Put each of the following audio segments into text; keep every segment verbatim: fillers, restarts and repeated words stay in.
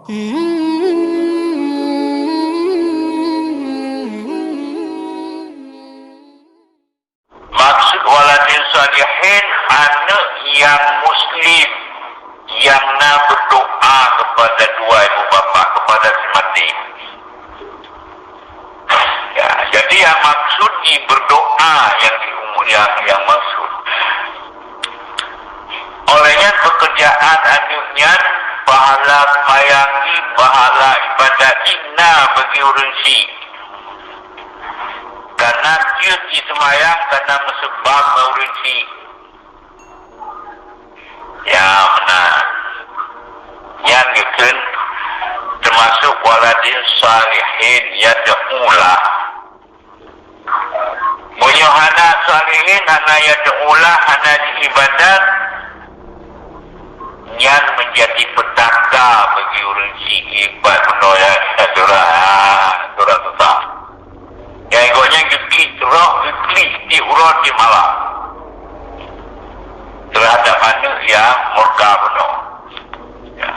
Maksud waladin shalihin, aneuk nyang muslim nyang na berdoa kepada dua ibu bapak, kepada si mati. Ya, jadi yang maksud di berdoa yang di umur yang, yang maksud. Oleh nyan pekerjaan aneuk nyan, pahala seumayang jih, pahala ibadat jih na bagi ureueng syiek. Karena jeuet jiseumayang karena meuseubab ngon ureueng syiek. Ya, meunan. Nyan geukheun teumasuk waladin shalihin yad'u lah. Meunyoe hana shalihin, hana yad'u lah, hana jiibadat, nyan menjadi petaka bagi ureueng syiek ibadat bunoe ya, ya, surah, surah susah. Nyang gobnyan geuklik rot, geuklik di uroe di malam. Terhadap aneuk nyang murka bunoe. Ya.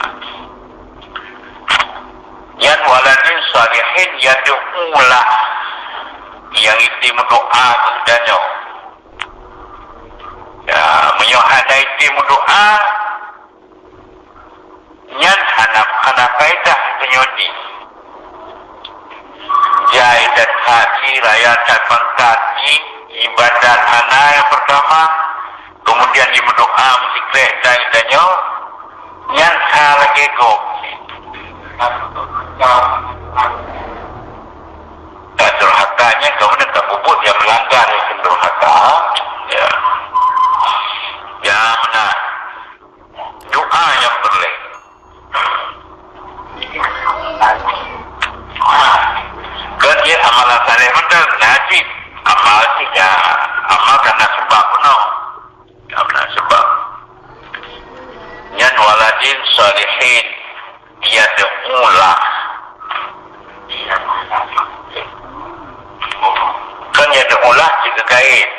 Nyan waladin shalihin yad'u lah. Nyang item meudoa keu geutanyoe. Ya, meunyoe hana item meudoa, nyan hana, hana faedah tanyoe jih. Jai that that jih, raya that pangkat jih, ibadat hana nyang pertama, kemudian jimeudoa meusikrek dan geutanyoe, nyan ka lagèe gob. Ka durhaka nyan ka meunan ka peubuet nyang meulanggar nyang keu durhaka. Ya. Ya, meunan. Doa nyang peureulèe. Kan jeuet amalan saleh mantong, na cit amal cit ya, amal kana seubab bunoe. Kana seubab. Nyan waladin shalihin yad'u lah. Kan yad'u lah cit keu gaib.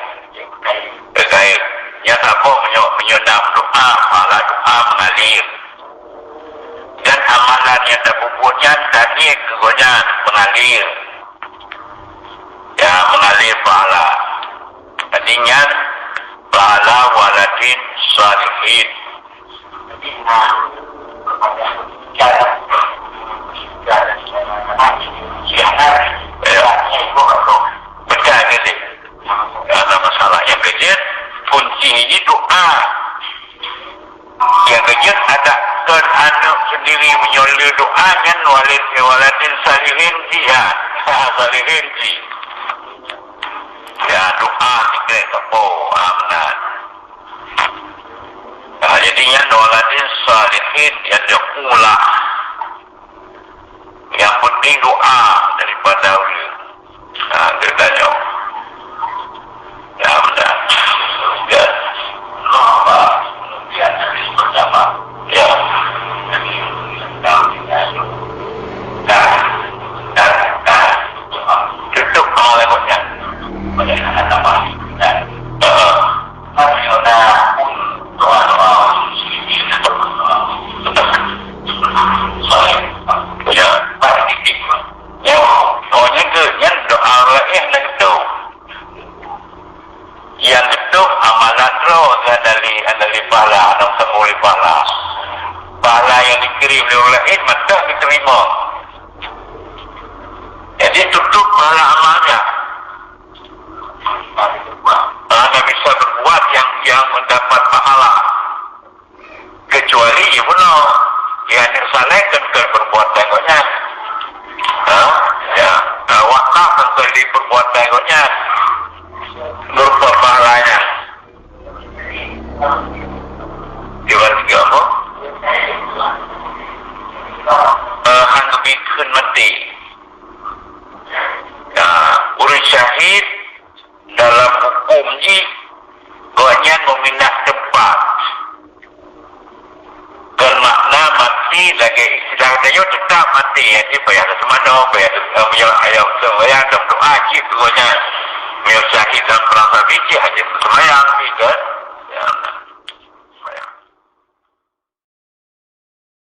Keu gaib. Nyan saboh meunyoe, meunyoe na doa, pahala doa mengalir. Dan amalan nyang tapeubuet nyan taniet keu gobnyan mengalir. Ya, mengalir pahala. Jadi nyan pahala waladin shalihin. Ya. Betul ke, Dik? Ada masalah. Nyang keujeuet, kunci jih doa. Nyang keujeuet, adak kon aneuk sendiri meunyoe le doa nyan walid, waladin shalihin jih, ha. Shalihin jih. Ya, doa tiga kapo, ha, meunan. Ha, jadi nyan waladin shalihin yad'u lah. Yang penting doa daripada ulun. Ha, geutanyoe. Ya, betul. Ya. Ya. Tutup pengalamannya. Heeh. Ya. Ya. Oh, nyan ke, nyan doa laén na gitu. Nyang geutôb amalan droe ngon ahli, ahli pahala, ngon sambong lé pahala. Pahala nyang dikirim lé ureueng laén mantong geuteurimong. Jadi, tutup pahala amalnya. Hana bisa berbuat yang, yang mendapat pahala. Kecuali ibunoe, ya, aneuk saleh kan, kan perbuatan gobnyan. Ha? Ya. Nah, wakaf kan, kan di perbuatan gobnyan. Berupa pahalanya. Iban tiga apa? Eh, han geubri kheun maté. Nah, ureueng syahid dalam huköm jih, gobnyan meuminah teumpat. Kon makna maté lagèe istilah tanyoe, teutap maté, jadi payah teuseumanoe, payah teu-, eh, payah, payah teuseumanoe, payah teudoa cit keu gobnyan. Meunyoe syahid dalam perang sabi cit hana teuseumanoe, kan?